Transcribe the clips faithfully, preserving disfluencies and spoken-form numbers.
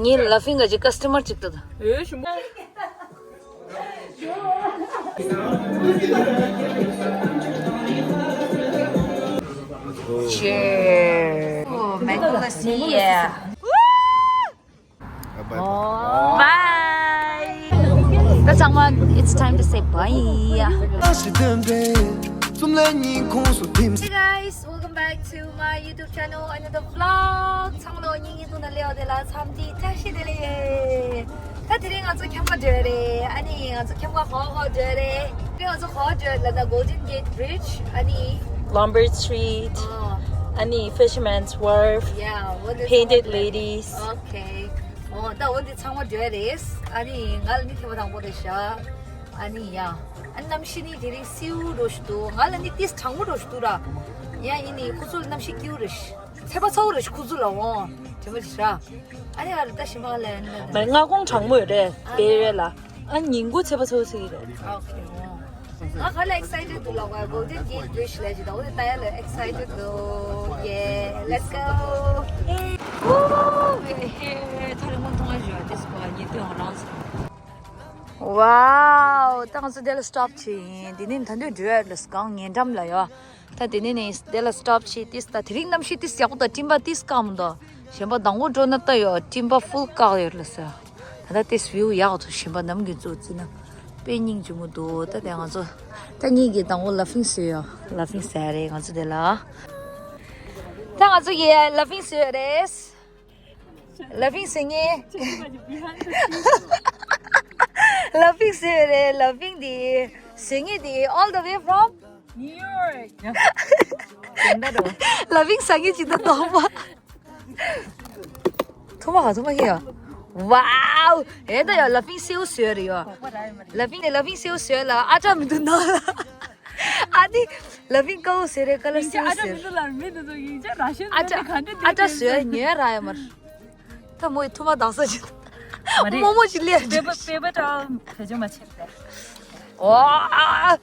ངའི་ལ་ཕིང་གི་ཀ་སི་ཊ་མར་གཅིག་ཏུ། ཨེ་ཞུ་མོ། Cheers. Oh, mango lassi, yeah. Bye. ད་ཚང་མ། It's time to say bye. Hey guys, welcome back to my YouTube channel, another vlog. ཚང་མ་ལོ་ཉིན་ཉིན་དུ་ན་ལེའོ་དེ་ལ་འཚམས་འདྲི་བཀྲ་ཤིས་བདེ་ལེགས། ད་དེ་རིང་ང་ཚོ་ཁྱམས་ཁ་འགྲོ་རེད། ཨ་ནི་ང་ཚོ་ཁྱམས་ཁ་ག་པར་འགྲོ་རེད། དེ་ང་ཚོ་ག་པར་འགྲོ་ལབ་ན་Golden Gate Bridge, ཨ་ནི་Lombard Street, ཨ་ནི་Fisherman's Wharf, yeah, འོ་དེ་Painted ཚང་མ་འགྲོ་རེད། Ladies. Okay. འོ་ད་འོ་དེ་ཚང་མ་འགྲོ་རེད། ཨ་ནི་ང་ལ་ནི་ཐེངས་མ་དང་པོ་རེད་ཤག་ཨ་ནི་ཡ། ཨ་ནི་གནམ་གཤིས་ནི་དེ་རིང་བསིལ་པོ་འདྲ་ཞིག་འདུག་ང་ལ་ནི་ཏིས་གྲང་མོ་འདྲ་ཞིག་འདུག་ར། ཡ་ཡིན་ནི་ཁོ་ཚོ་ལ་གནམ་གཤིས་སྐྱིད་པོ་རེད་ཤག་ཚད་པ་ཚ་པོ་རེད་ཤག་ཁོ་ཚོ་ལ་འོང་། དྲན་པ་ཅིག་ར། ཨ་ནི་ཨ་རི་ད་ཞིམ་པ་ལ་ཡིན་ན། མ་རེད། སྔ་དགོང་གྲང་མོ་ཡོད་རེད། ཨ་བེ་རེ་ལ། ཨ་ཉིན་གུང་ཚད་པ་ཚ་པོ་ཚིག་རེད། ཨ་ཨོ་ཁེ། ང་ག་ལ་excited འདུག་ལབ་པ། Golden Gate Bridge ལ་ཅིག་ད་འོ་དེ་ད་ཡ་ལ་excited འདུག Yeah, let's go. Woo! We're here. ཐ་རི་མོ་མཐོང་བ་ཞུ་བ་དེ་སུ་བ་ཉེ་དུ་ཡང་རང་སོང་། Wow, ད་ང་ཚོ་དེ་ལ་stop བྱས་ཡིན། དེ་ནས་ད་འདོད་འགྲོ་ཡ་ལ་སྒང་ཉེ་འགྲམ་ལ་ཡོད། ད་དེ་ནས་ནས་དེ་ལ་stop བྱས་ཏིས་ད་དེ་རིང་གནམ་གཤིས་ཏིས་ཡག་པོ་ད་སྤྲིན་པ་ཏིས་སྐམ་འདུག་གཞན་པ་དང་པོ་འགྲོ་ན་ད་ཡོད་སྤྲིན་པ་full བཀག་ཡོད་ལ་ཟེར། ད་ལྟ་ཏིས་view ཡག་ཐུག་གཞན་པ་ནམ་གྱི་ཚོ་བརྩིས་ན་དཔེ་སྙིང་རྗེ་མོ་འདུག་ད་དེ་ང་ཚོ་ད་ངེད་ཀྱི་དང་པོ་ལ་ཕིང་བཟོས་ཡོད། ལ་ཕིང་ཟ་རེད་ང་ཚོ་དེ་ལ། ད་ང་ཚོ་ཡི་ལ་ཕིང་བཟོས་རེད། ལ་ཕིང་ཟེར་ངེས། ལ་ཕིང་ཟེར་རེད། ལ་ཕིང་དེ་ཟེར་ངེས་དེ་all the way from New York. ལ་ཕིང་ཟེར་ངེས་ཅི་ད་དོག་པ། ཐུ་མ་ག་ཐུ་མ་ཧེ་ཡ། Wow. ཨེ་ད་ཡ་ལ་ཕིང་སེའུ་ཟོས་རེད་ཡ། ལ་ཕིང་ནས་ལ་ཕིང་སེའུ་ཟོས་ལ་ཨ་ཅག་མི་འདུག་ནང་ལ། ཨ་ནི་ལ་ཕིང་ཀའུ་ཟེར་རེད་ཀ་ལ་སེའུ་ཟེར། ཨ་ཅག་ཨ་ཅག་ཟོས་ཉོས་ར་ཡ་མར། ད་མོ་ཡི་ཐུ་མ་དྭངས་ས་ཅིག་མོ་མོ་ཅིག་ལས་པེ་པེ་པེ་ཏྲ་བེ་ཅོ་མ་ཆེ་ལ། ཨོ།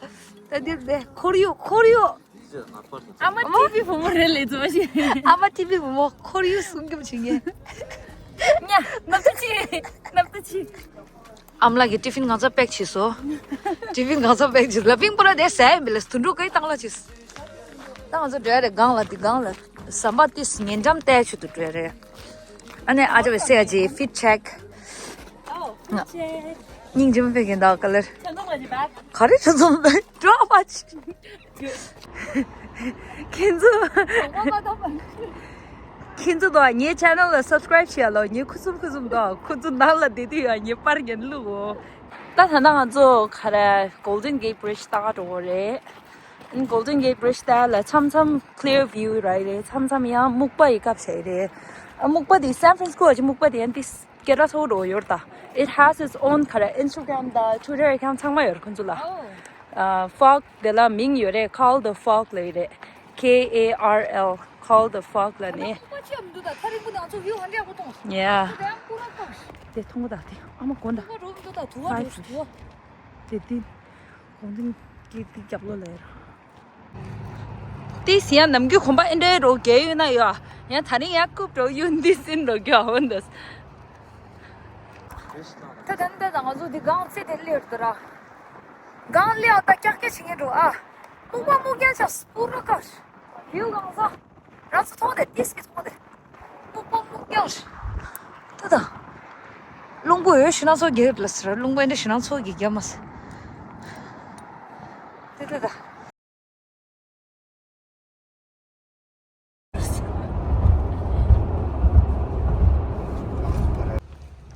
ད་འདིར་བསྡད་ཁོར་ཡུག་ཁོར་ཡུག་ཨ་མ་ཊི་བི་བུ་མོ་རེད་ལེ་ཙོ་ཞེ། ཨ་མ་ཊི་བི་བུ་མོ་ཁོར་ཡུག་སྲུང་སྐྱོབ་བྱེད་མཁན། ཉ། ནབ་ཏུ་ཆི། ནབ་ཏུ་ཆི། ཨ་མ་ལགས་ཀྱིས་ཏི་ཕིན་གང་ཚ་པེག་བྱས་སོ། ཏི་ཕིན་གང་ཚ་པེག་བྱས་ལ་ཕིང་པོ་ར་དེ་ཟས་ཡིན་པ་ལས་དུད་འགྲོ་གི་བཏང་ལ་བྱས། ད་ང་ཚོ་འགྲོ་ཡ་རེད་སྒང་ལ། དེ་སྒང་ལ་ཟམ་པ་ཏིས་ཉེ་འགྲམ་བལྟས་ཆུ་དུ་འགྲོ་ཡ་རེད། ཨ་ནེ་ཨ་ཅག་བས་སེ་ཡ་ཇི་ཕིཊ་ཅེག་ཨོ་ཕིཊ་ཅེག་སྙིང་རྗེ་མོ་ཕེབས་མཁན་འདུག་ག་ལེར། ག་རེ་ཁྲ་ཚོམ་འདུག་འགྲོ་བ་ཅི། ཁྱེད་ཚོ། ཁྱེད་ཚོ་དང་ངའི་ཆེ་ནལ་ལ་སབ་སི་ཀ་རེབ་བྱེད་ཡ་ལོ། ངའི་ཁུ་སུམ་ཁུ་སུམ་དང་ཁོ་ཚོ་ནང་ལ་བསྡད་དུས་ཡ་ངའི་པར་ངན་བླུག་འོ། ད་ད་ལྟ་ང་ཚོ་ག་རེ་Golden Gate Bridge ལྟ་ག་འགྲོ་གི་རེད། Golden Gate Bridge ལྟ་ལ་མཚམས་མཚམས་clear view རག་གི་རེད། མཚམས་མཚམས་ཡང་སྨུག་པ་ཡི་སྐབས་ཆགས་ཀྱི་རེད། ཨ་སྨུག་པ་དེ་San Francisco བ་ཅིག་སྨུག་པ་དེ་ཡང་ཏིས་སྐད་གྲགས་ཚ་པོ་འགྲོ་ཡོད་ད། It has its own ག་རེ་Instagram དང་Twitter account ཚང་མ་ཡོད་རེད་ཁོ་ཚོ་ལ། ཨ་fog དེ་ལ་མིང་ཡོད་རེད། Call the Fog ལབ་ཡོད་རེད། K A R L, Call the Fog ལབ་ནས། ཁོ་པ་ཅི་ཡང་མི་འདུག་ད་ཐ་རིང་པོ་ནང་ཚོ་view ཧ་འདྲ་ཡག་པོ་མཐོང་སོང་། Yeah. དེ་མཐོང་གི་ད་དེ་ཨ་མ་དགོན་ད། ཁོ་པ་འགྲོ་མི་འདུག་ད་དུ་བ་འགྲོ་ཞིག་དུ་བ། དེ་དེ་གོང་དེ་གི་དེ་རྒྱབ་ལོགས་ལ་ཡོད་ར། ཏིས་ཡང་ནམ་རྒྱུན་གོམ་པ་ཨེ་འདྲའི་རོ་རྒྱལ་ཡོད་ན་ཡོད། ཡང་ད་རིང་ཡང་རྐུབ་འགྲོ་ཡོད་འདི་སིན་རོ་རྒྱལ་འོན་འདུག་ད་ད་ད་ང་ཚོ་འདི་སྒང་རྩེ་དེ་སླེབས་འདུག་ར། སྒང་སླེབས་ཨ་ད་ཀྱག་ཀྱག་བྱེད་མཁན་འགྲོ་ཨ། སྨུག་པ་སྨུག་རྐྱང་ཆགས་སྤུ་ར་ཀ་བིའུ་གང་ས། རང་ཚོ་མཐོང་དེ་ཏིས་ཀྱི་མཐོང་དེ། སྨུག་པ་སྨུག་རྐྱང་། ད་ད། རླུང་བུ་འོད་ཞུ་ན་ཚོགས་རྒྱག་ལ་ཟེར། རླུང་བུ་འདྲ་ཞུ་ན་ཚོགས་ཀྱི་རྒྱབ་མ་ཟེར། དེ་དེ་ད།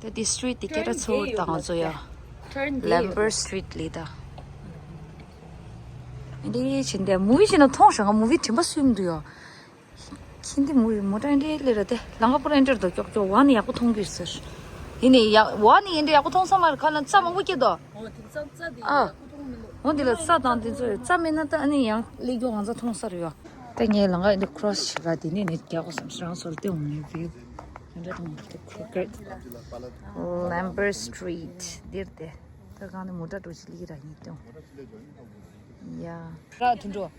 ད་དེ་སི་ཊི་རིཊ་དེ་སྐད་གྲགས་ཚ་པོ་དང་ང་ཚོ་ཡ། Turn there. Lombard Street ལི་ད། འདི་ཕྱིན་ཏེ་མུ་བི་ཕྱིན་ན་མཐོང་ཤག་ང་མུ་བི་དྲན་པ་སུས་མི་འདུག་ཡ། ཁྱིམ་འདི་མུ་མོ་ཊ་འདི་ལས་ར་དེ་ལམ་ཁ་པུ་ར་འདིར་དུ་ཀྱོག་ཀྱོག་བ་ནི་ཡག་པོ་མཐོང་གི་ཟེར། ཡིན་ནི་ཡག་བ་ནི་ཡིན་འདྲ་ཡག་པོ་མཐོང་ས་མ་རེད། ཁ་ལ་རྩྭ་མང་པོ་སྐྱེས་དོ། འོ་དེ་རྩྭ་རྩྭ་དེ་ཨ། ཡག་པོ་མཐོང་མི་འདུག་འོ་འདི་ལ་རྩྭ་དང་དེ་ཚོ་རྩྭ་མེད་ན་ད་ཨ་ནི་ཡང་སླེབས་རྒྱུ་ང་ཚོ་མཐོང་ས་རེད་ཡ། ད་ངས་ལམ་ཁ་འདི་ཁྲོ་སི་བྱེད་ག་དེ་ནས་ནས་རྒྱག་དགོས་བསམ་སོང་། རང་སོར་བལྟས་འོང་ངས་བིའུ་འདྲ་དང་ཁོ་ཀེ་ཊི་Lombard Street འདིར་དེ། ད་གང་ནས་མོ་ཊ་འགྲོ་ཞིག་ལི་ར་ཡིན་ཏེ། ཡ། ར་དུ་འགྲོ།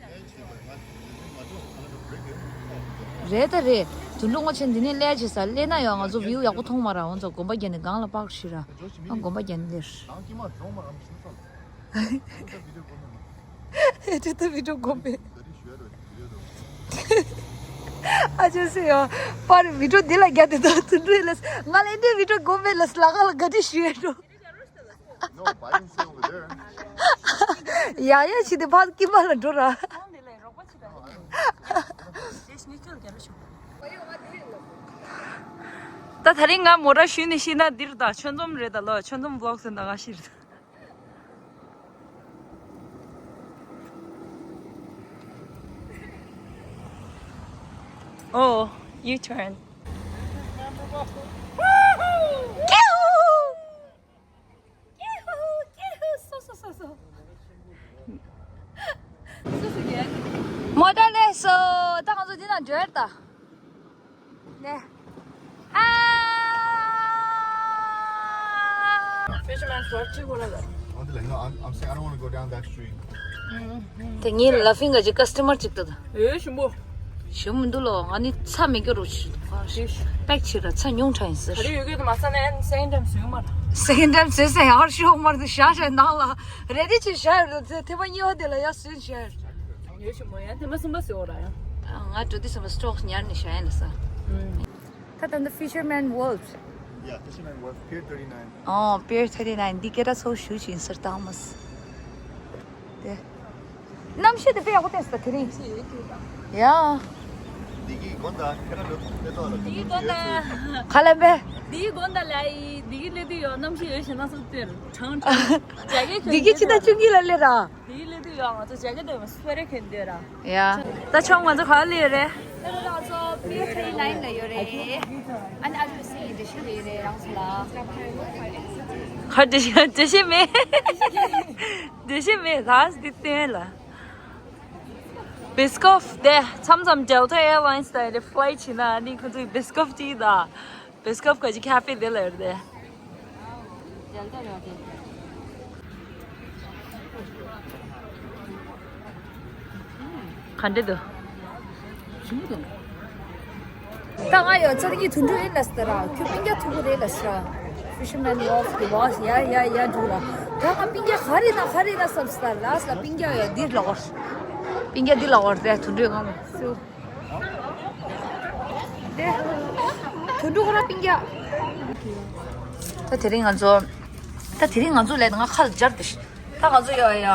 རེད་ད་རེད། དུད་འགྲོ་ངོ་ཆེན་འདི་ནས་སླེབས་བྱས་ས་སླེབས་ན་ཡང་ང་ཚོ་བིའུ་ཡག་པོ་མཐོང་མ་ར། ང་ཚོ་དགོན་པ་བརྒྱབ་ནས་སྒང་ལ་པར་ཞིག་ར། ཨ་དགོན་པ་བརྒྱབ་ནས་སླེབས། ཨེ་ཅི་ད་བི་ཌིའོ་དགོན་པའི། ཨ་ཅེ་སི་ཡོ། པར་བི་ཌིའོ་འདི་ལ་རྒྱབ་དེ་ད་དུད་འགྲོ་ལ་ང་ལ་འདི་བི་ཌིའོ་དགོན་པའི་ལ་ལ་ཁ་ལ་ག་དེ་ཞུ་ཡོད་འགྲོ། No, but I didn't say over there. ཡ་ཡ་ཕྱི་དེ་ཕར་ཀི་མ་ལ་འགྲོ་ར། ད་དེ་རིང་ང་མོ་ཊ་ཞུས་ནས་ཤི་ན་འདིར་ད་ཆོས་འཛོམས་རེད་ད་ལོ། ཆོས་འཛོམས་ཝི་ལོག་ཟེར་ན་ང་ཤི་རེད། Oh, U-turn. ཀེ་ཧུ། ཀེ་ཧུ། ཀེ་ཧུ། སོ་སོ་སོ་སོ། སོ་སོ་ཀེ། མོ་ཊ་སླེབས་སོང་། ད་ང་ཚོ་འདི་ནང་འགྲོ་ཡ་རེད་ད། ནས། ཨ། Fisherman's Wharf གཅིག་པོ་ལ་ལ། Oh, no, I'm, I'm saying I don't want to go down that street. དེ་ངའི་ལ་ཕིང་ག་ཅིག་ཀ་སི་ཊ་མར་ཅིག་ད་ད། ཨེ་ཞིམ་པོ། ཞིམ་མི་འདུག་ལོ། ང་ནི་ཚྭ་མེད་རྒྱུ་རོ་ཆུ་འདུག་ཤིས། པེག་བྱེད་ར་ཚྭ་ཉུང་དྲགས་ཡིན་ཟེར། ག་རེ་ཡོད་གི་དུ་མ་ས་ནས་སེ་ཀེན་ཌ་ཊའིམ་ཟོས་མ་ར། སེ་ཀེན་ཌ་ཊའིམ་ཟོས་ཟེར་ཡར་ཤོག་མར་དུ་བཞག་བཞག་ནང་ལ་རེ་ཌི་བྱེད་བཞག་ཡོད་དུ་ཐེ་པ་གཉིས་པ་དེ་ལ་ཡར་ཟོས་བཞག་ཡོད། ཡོད་ཞིམ་པོ་ཡང་ཐེ་པ་གསུམ་པ་ཟོས་འོ་ར་ཡང་། ང་འགྲོ་དུས་ཙམ་པ་སི་ཊོག་སི་ཉར་ནས་བཞག་ཡིན་ལ་ས། ད་ད་འདི་Fisherman Wharf། Yeah, Fisherman Wharf, Pier thirty-nine. ཨོ། Pier thirty-nine འདི་སྐད་གྲགས་ཚ་པོ་ཞེ་པོ་ཅིག་ཡིན་ཟེར་ད་མ་སི། དེ། གནམ་གཤིས་དེ་དཔེ་ཡག་པོ་བསྟན་སོང་ད་དེ་རིང་། ཡ། འདི་གི་དགོན་དང་ཁྱེད་རང་ལོ་ཏོག་ལ་འདི་གི་དགོན་དང་། ག་ལ་བས། འདི་གི་དགོན་དང་ལ་ཡི་འདི་གི་ལས་དུས་ཡོད་གནམ་གཤིས་ཡོད་ཞེ་ན་སོ་ཏེར་གྲང་གྲང་། ཇེ་ཀེ་ཊི་གྱོན་འདི་གི་ཕྱི་ཟླ་བཅུ་གཉིས་ལ་སླེབས་ར། དེའི་སླེབས་དུས་ཡང་ང་ཚོ་ཇེ་ཀེ་ཊི་དང་སུ་ཝེ་ཊར་གྱོན་བསྡད་ར། ཡ། ད་ཆོག་ང་ཚོ་ག་ལ་ཡོད་རེད། ད་ལྟ་ང་ཚོ་Pier thirty-nine ལ་ཡོད་རེད། ཨ་ནི་ཨ་ཅོ་སི་ཡི་འགྲེལ་བཤད་ལ་ཡོད་རེད་རང་ཚོ་ལ། ག་འགྲེལ་བཤད་འགྲེལ་བཤད་མེད། འགྲེལ་བཤད་མེད་ལགས་འདི་བསྟན་ལ། བིས་ཀོབ་དེ་མཚམས་མཚམས་Delta Airlines དང་རེ་ཕི་ལའི་ཊི་བྱེད་ན་ཨ་ནི་ཁོ་ཚོས་བིས་ཀོབ་ཊི་དང་། བིས་ཀོབ་ག་ཅི་ཁེ་ཕེ་དེ་ལ་ཡོད་རེད། ག་འདྲ་འདུག་ཞིམ་པོ་འདུག་ད་ང་ཡོད་ཚར་གྱི་དུད་འགྲོ་ཡིན་ལ་སྟ་ར། ཁྱོད་སྤུན་ཀྱག་ཐུག་གི་རེད་ལ་སྟ་ར། Fisherman Wharf གི་ཝོ་ཡ་ཡ་ཡ་འགྲོ་ལ། ད་ང་སྤུན་ཀྱག་ག་རེ་ན་ག་རེ་ན་བསམ་སྟ་ལ་སྟ་སྤུན་ཀྱག་ཡོད་འདིར་ལ་ཝོར། སྤུན་ཀྱག་འདི་ལ་ཝོར་དེ་དུད་འགྲོའི་ངང་སུ། དེ། དུད་འགྲོ་ཁོ་ར་སྤུན་ཀྱག་ད་དེ་རིང་ང་ཚོ། ད་དེ་རིང་ང་ཚོ་ལས་ང་ཁ་ལ་སྦྱར་ཏེ་ཤི། ད་ང་ཚོ་ཡ་ཡ།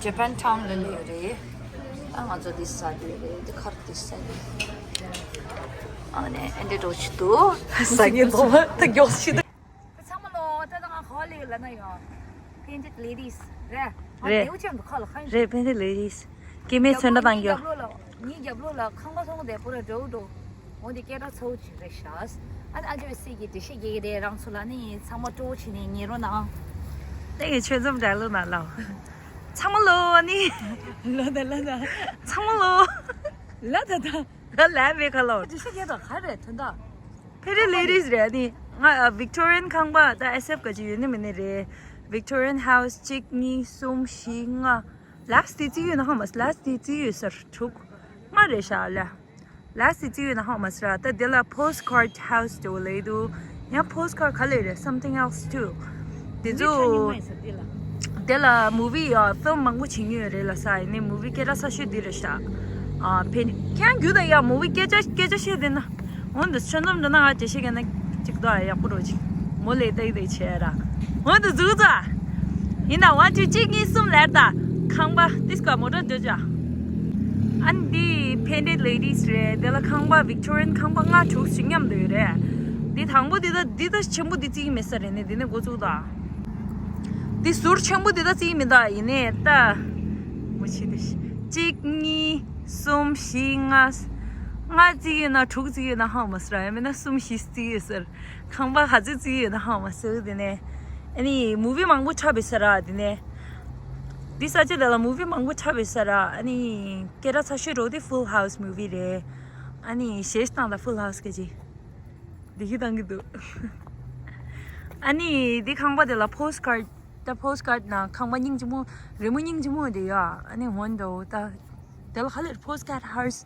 ཇ་པན་ཊའུན་ལ་ལས་ཡོད་རེད། ད་ང་ཚོ་འདི་ཟ་རྒྱུ་རེད། འདི་ཁར་འདི་ཟ་རྒྱུ། ཨ་ནེ་ཨེ་འདྲ་འགྲོ་ཆུ་འདུག་ཟ་རྒྱུ་འདུག་ད་མགྱོགས་ཤི་འདུག་ཚང་མ་ལོ། ད་ད་ང་ག་པར་སླེབས་ཡོད་ལབ་ན་ཡང་། Painted Ladies རེད། ང་རེད། དེའུ་ཅན་གྱི་ཁ་ལ་ཁ་ཡིན། རེད། Painted Ladies སྐྱེ་དམན་ཚོན་ཁྲ་བཏང་རྒྱུ། ངའི་རྒྱབ་ལོགས་ལ་ངའི་རྒྱབ་ལོགས་ལ་ཁང་པ་མཐོང་དེ་པོ་ར་འགྲོ་འགྲོ། འོ་འདི་སྐད་གྲགས་ཚ་པོ་ཅིག་རེད་ཤག་ཨ་ནི་ཨ་ཅེ་སི་གི་འགྲེལ་བཤད་རྒྱག་གི་རེད། རང་ཚོ་ལ་ནི་ཚང་མ་སྤྲོ་པོ་བྱས་ནས་ཉན་རོགས་གནང་། ད་ངས་ཆོས་འཛོམས་འདྲ་ལོ་ན་ལོ། ཚང་མ་ལོ་ནི། ལོ་ད་ལོ་ད། ཚང་མ་ལོ། ལོ་ད་ད། ད་ལས་མེད་ཁ་ལོ། འགྲེལ་བཤད་རྒྱག་དང་ག་རེད་དོན་དག Painted Ladies རེད་ནི། ང་Victorian ཁང་པ་ད་ཨེ་སི་ཨེཕ་ག་ཅི་ཡོད་ནི་མིན་ནི་རེད། Victorian House གཅིག་གཉིས་གསུམ་བཞི་ལྔ། ལགས་དེ་རྩིས་ཡོད་ན་ཧ་མ་སི། ལགས་དེ་རྩིས་ཡོད་སར་དྲུག་ལྔ་རེད་ཤག་ལ། ལགས་དེ་རྩིས་ཡོད་ན་ཧ་མ་སི་ར། ད་དེ་ལ་Postcard House དེ་བོ་ལས་འདུག་ཡང་Postcard ག་ལས་རེད། Something else too དེ་ཚོ། དེ་ལ་movie ཡ་ཕིལམ་མང་པོ་བྱེད་མྱོང་ཡོད་རེད་ལ་ས། ཡིན་ནའི་movie སྐད་གྲགས་ཚ་ཤོས་འདི་རེད་ཤག་ཨ་ཕན་ཁྱེད་རྒྱུ་ད་ཡ་movie སྐད་ཆ་སྐད་ཆ་བཤད་དེ་ན། འོན་ཏེ་ཆོས་འཛོམས་འདྲ་ན་ང་ཅེ་ཤེས་ཀྱི་ན་ཅིག་ཏོ་ཡག་པོ་རོ་ཅིག་མོ་ལས་ཏེ་ཏེ་ཆེ་ར། འོན་ཏེ་ཟུག་ཙ། ཡིན་ད་one two གཅིག་གཉིས་གསུམ་ལེར་ད། ཁང་པ་ཏིས་ཀ་མོ་ཊ་འདོད་ཅ། ཨ་ནི་འདི་Painted Ladies རེད། དེ་ལ་ཁང་པ་Victorian ཁང་པ་ལྔ་དྲུག་ཞིག་མཉམ་དུ་ཡོད་རེད། འདི་དང་པོ་འདི་ད་འདི་ད་ཆེན་པོ་འདི་རྩིས་མེད་ས་རེད་ནི། འདི་ནས་འགོ་བཙུགས་ད། འདི་ཟུར་ཆེན་པོ་འདི་ད་རྩིས་མི་ད་ཡིན་ནས་ད། མོ་ཆེ་འདི་གཅིག་གཉིས་གསུམ་བཞི་ལྔ། ལྔ་རྩིས་ཡོད་ན་དྲུག་རྩིས་ཡོད་ན་ཧ་མ་སི་ར། ཡང་མིན་ན་གསུམ་བཞི་རྩིས་ཡོད་ཟེར། ཁང་པ་ག་ཚོད་རྩིས་ཡོད་ན་ཧ་མ་སི་དེ་ནས། ཨ་ནི་movie མང་པོ་ཆགས་པའི་ས་ར་དེ་ནས། འདི་ས་ཆ་དེ་ལ་movie མང་པོ་ཆགས་པའི་ས་ར། ཨ་ནི་སྐད་གྲགས་ཚ་ཤོས་རོ་དེ་Full House movie རེད། ཨ་ནི་གཞས་བཏང་ད་Full House ག་ཅི། འདི་ཤི་བཏང་གི་འདུག་ཨ་ནི་འདི་ཁང་པ་དེ་ལ་Postcard ད་Postcard ནང་ཁང་པ་སྙིང་རྗེ་མོ་རི་མོ་སྙིང་རྗེ་མོ་དེ་ཡ། ཨ་ནི་འོན་ཏོ་ད་དེ་ལ་ཧ་ལས་Postcard House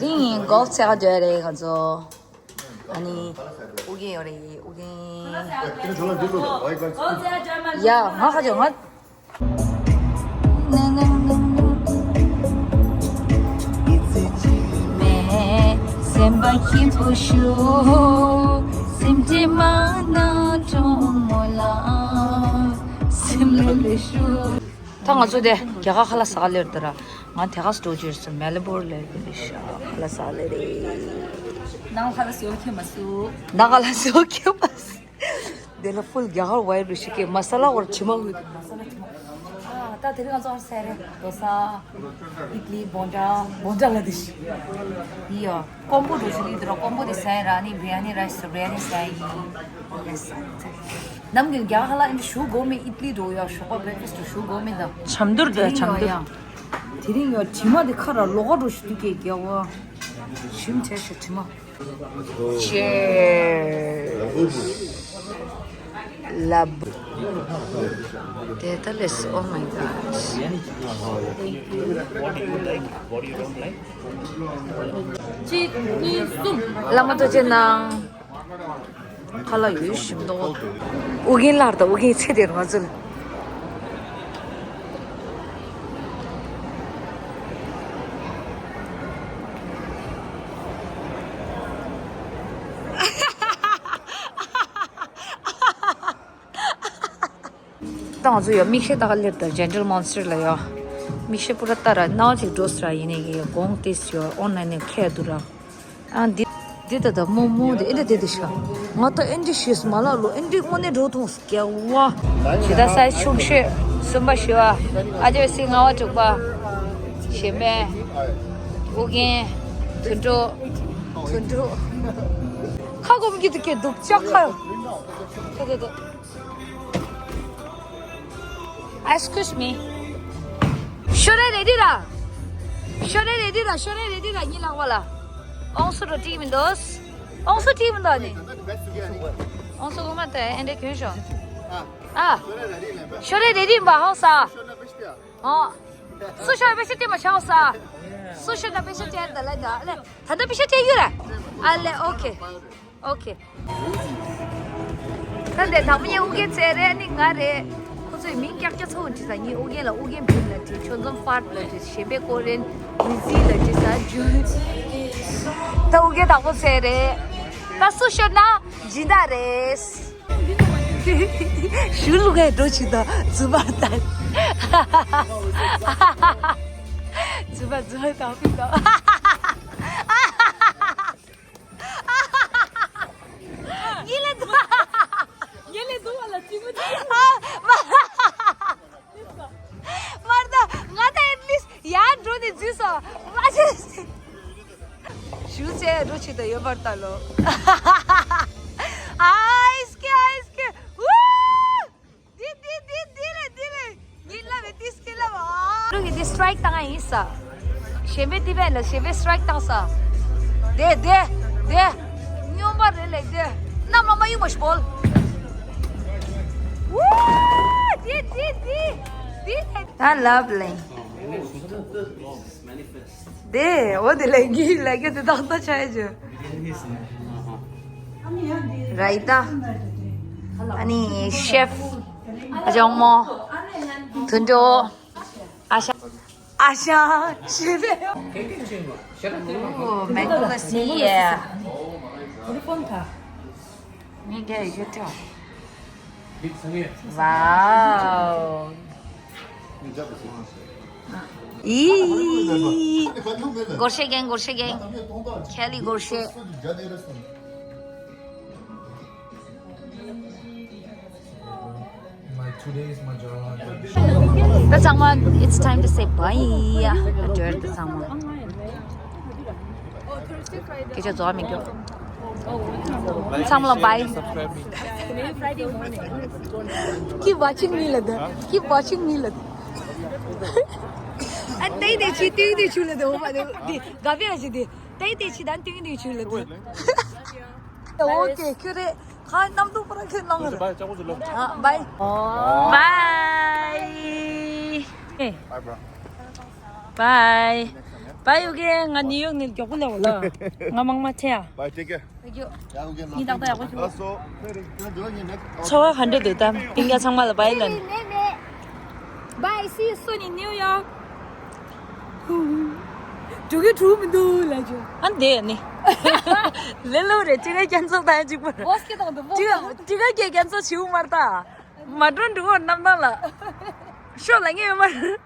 དེ་ཡིན་གོག་ཚེ་ག་འདོད་རེད་ང་ཚོ། ཨ་ནི། ཨུ་རྒྱན་ཡོད་རེད་ཨུ་རྒྱན། ཡ་ང་ཁ་ཅོ་ང་། སེམས་པ་སྐྱིད་པོ་ཞུ། སེམས་ཁྲལ་མ་གནང་གྲོགས་མོ་ལ། སེམས་ལ་ལས་ཞུ། ད་ང་ཚོ་དེ་རྒྱ་གར་ཁ་ལག་ཟ་ག་སླེབས་འདུག་ར། ང་དེ་ག་སུ་འགྲོ་རྒྱུ་རེད་ཟེར། མེ་ལ་བོར་སླེབས་རེད་ཤག་ཁ་ལག་ཟ་ག་སླེབས་རེད། ནང་ཁ་ལག་ཟོ་ཁྱེད་མ་སུ། ནང་ཁ་ལག་ཟོ་ཁྱེད་མ་སུ། དེ་ལ་ཕུལ་རྒྱ་གར་ཝའི་རུ་ཤི་ཀེ་མ་ས་ལ་བར་ཆི་མ་ཧུད། མ་ས་ལ་ཆི་མ། ཨ་ད་དེ་རིང་ང་ཚོ་ཨར་སེ་རེད། དོ་ས། ཨི་ཏི་ལི་བོན་ཀྲ་བོན་ཀྲ་ལ་དི་ཤི། ཡི་ཡ། ཀོམ་པོ་འགྲོ་ཞིག་ལི་དུ་ར་ཀོམ་པོ་དེ་སེ་ར་ནི་བི་རི་ཡ་ནི་ར་ཤི་བི་རི་ཡ་ནི་སེ་ཡི། ཡེ་སི། ནམ་གྱི་རྒྱ་གར་ཧ་ལ་ཨིན་ཞུ་གོ་མེ་ཨི་ཏི་ལི་འགྲོ་ཡ་ཞོགས་པ་བྷེ་རེག་ཕ་སི་ཊི་ཞུ་གོ་མེ་ད། ཆམ་དུར་ད་ཆམ་དུར། དེ་རིང་ཡ་དྲི་མ་དེ་ཁ་ར་ལོག་ག་འགྲོ་ཞིག་དུ་ཀེ་རྒྱ་བ། ཞིམ་ཆེ་ཤ་དྲི་མ། Cheers. Love. Data list. Oh my gosh. གཅིག་གཉིས་གསུམ། བླ་མ་ཐུགས་རྗེ་གནང་། ཁ་ལག་ཡོད་ཞིམ་མདོག་ཨུ་རྒྱན་ལར་དང་ཨུ་རྒྱན་ཚེ་དེར་ང་ཚོ་ལ། ད་ང་ཚོ་ཡོད་མིག་ཤེལ་ལྟ་ག་སླེབས་དང་Gentle Monster ལ་ཡོད། མིག་ཤེལ་པུ་ར་ལྟ་ར་ནའོ་ཅིག་འགྲོ་སི་ར་ཡིན་ནས་ཀྱི་དགོངས་ཏེ་སི་ཡོད་ཨོན་ལན་ནས་ཁྱེད་དུ་ར། ཨ་འདི་འདི་ད་ད་མོ་མོ་འདི་ཨེ་འདྲ་དེ་འདི་ཤ། ང་ད་ཨེ་འདྲ་ཤེས་མ་ལ་ལོ་ཨེ་འདྲ་དངོས་གནས་འགྲོ་ཐུང་སྐྱ་བ། ཇི་ལྟར་སའི་ཆུང་ཤོས་གསུམ་པ་ཞི་བ། ཨ་ཅོ་སི་ལྔ་བ་དྲུག་པ། ཞེ་མེ། ཨུ་རྒྱན། དོན་གྲུབ། དོན་གྲུབ། ཁ་སྐོམ་གྱི་འདུག་སྐྱ་འདུག་ཅག་ཁ། ད་ད་ད། Excuse me. ཤོ་རེ་རེ་ཌི་ར། ཤོ་རེ་རེ་ཌི་ར་ཤོ་རེ་རེ་ཌི་ར་ཉི་ལག་པ་ལ། ཨོང་སུ་རོ་ཏི་མི་འདོད། ཨོང་སུ་ཏི་མི་འདོད་ནི། ཨོང་སུ་གོ་མ་ཏེ་ཨེ་འདྲ་གྱོན་ཤོ། ཨ། ཤོ་རེ་རེ་ཌི་མ་ཧོ་ས། ཨོ། སུ་ཤོ་པེ་ཤ་ཏི་མ་ཤོ་ས། སུ་ཤོ་ན་པེ་ཤ་ཏི་ད་ལ་ད་ལ། ད་ད་པེ་ཤ་ཏི་ཡོད་ར། ཨ་ལེ་ཨོ་ཁེ། ཨོ་ཁེ། ད་འདི་དང་པོ་ཉིད་ཨུ་རྒྱན་ཚེ་རིང་ནི་ང་རེད། ཁོ་ཚོས་མིང་ཀྱག་ཀྱག་ཚོ་འདྲི་ས་ཉིད་ཨུ་རྒྱན་ལ་ཨུ་རྒྱན་བིན་ལ་འདྲི། ཆོས་འཛོམས་ཕར་ལ་འདྲི། གཞན་པའི་ཀོ་རེན་ཝི་ཟི་ལ་འདྲི་ས་འཇུ། ད་ཨུ་རྒྱན་དང་པོ་ཚེ་རེད། ད་སུ་ཤོད་ན་སྦྱིན་བདག་རེད། ཞུ་ལུག་གའི་འགྲོ་ཆུ་ད་རྫུན་མ་ད། རྫུན་མ་རྫུན་མ་དང་ཕི་ད། ཉིན་ལས་འདུག་ཉིན་ལས་འདུག་བ་ལ་ཅི་མི་འདུག་མར་ད་ང་ད་at least ཡར་འགྲོ་ནས་འཛུལ་སོང་། མ་བྱེད། ཞུ་ཚེ་འགྲོ་ཆེད་དུ་ཡོད་པར་ལྟ་ལོ། ཨའི་སྐྱེ་ཨའི་སྐྱེ། ཝུ། འདི་འདི་འདི་འདི་རེད་འདི་རེད། ངའི་ལབ་པའི་ཏིས་ཀི་ལབ་ཨ། ཀྲུང་གིས་འདི་སི་ཊི་རའིཀ་བཏང་ཡ་ཡིན་ས། གཞན་པའི་ཏི་བན་ལ་གཞན་པའི་སི་ཊི་རའིཀ་བཏང་ས། དེ་དེ་དེ། སྨྱོན་པ་རེད་ལེགས་དེ། གནམ་ལ་མ་ཡུག་མ་ཞིག་བོལ། ཝུ། འདི་འདི་འདི། འདི་ད་ལབ་ལེ། དེ་འོ་དེ་ལས་གི་ལས་ཀ་དེ་དག་ད་ཆ་ཡ་ཇུ། ར་ཡི་ཏ། ཨ་ནི་ཤེཕ། ཨ་ཅག་མོ། དུད་འགྲོ། ཨ་ཤ། ཨ་ཤ། ཤེཕ། ཨོ་མེག་ནོ་ལི་སི་ཡེ། ངས་རྒྱ་ཡི་ཡོད་ཀྱང་། Wow. ཡི། སྒོར་གཞས་རྒན། སྒོར་གཞས་རྒན། ཁེ་ལི་སྒོར་གཞས། My two days, my job. ད་ཚང་མ། It's time to say bye. འགྲོ་ཡ་ད་ཚང་མ། སྐད་ཆ་རྫོགས་མི་འགྱོ། ཚང་མ་ལ་bye. Keep watching me ལབ་དང་། Keep watching me ལབ་དང་། ཨ་ཏེ་ཏེ་ཆི་ཏེ་ཏེ་ཆུ་ལབ་དང་། འོ་མ་དེ་དེ་ག་བེ་ཨ་ཞིག་དེ་ཏེ་ཏེ་ཆི་དང་ཏེ་ཏེ་ཆུ་ལབ་དང་། ཨོ་ཀེ་ཁྱོད་རེད། ཁ་གནམ་རྡོག་པ་ར་ཁྱོད་གནང་ར། Bye. Bye. Bye. Bye, bro. Bye. བཱའི། ཡོ་གེ། ང་ནིའུ་ཡོག་ནས་མགྱོགས་པོ་སླེབས་འོང་ལ། ང་མང་མ་ཆེ་ཡ། Bye, take care. Thank you. ཉིན་ཏག་ཏག་ཡག་པོ་བྱུང་། ཚོར་བ་ག་འདྲ་འདུག་ད་སྤུན་ཀྱག་ཚང་མ་ལ་བཱའི་ལན། Bye, see you soon in New York. འགྲོ་གི་འགྲོ་མི་འདུག་ལ་ཅོ། ཨ་འདས་ནི། ལེ་ལོ་རེད། ཅི་ག་རྐྱེན་ཚོགས་ད་ཡ་གཅིག་པར། བོ་སི་ཀེ་དང་འདུག་ཅི་ག་ཅི་ག་རྐྱེན་ཚོགས་བྱིའུ་མར་ད། མ་འགྲོ་འགྲོ་འོ་རྣམ་ཐང་ལ། ཤོ་ལ་ངེས་ཡོད་མ་རེད།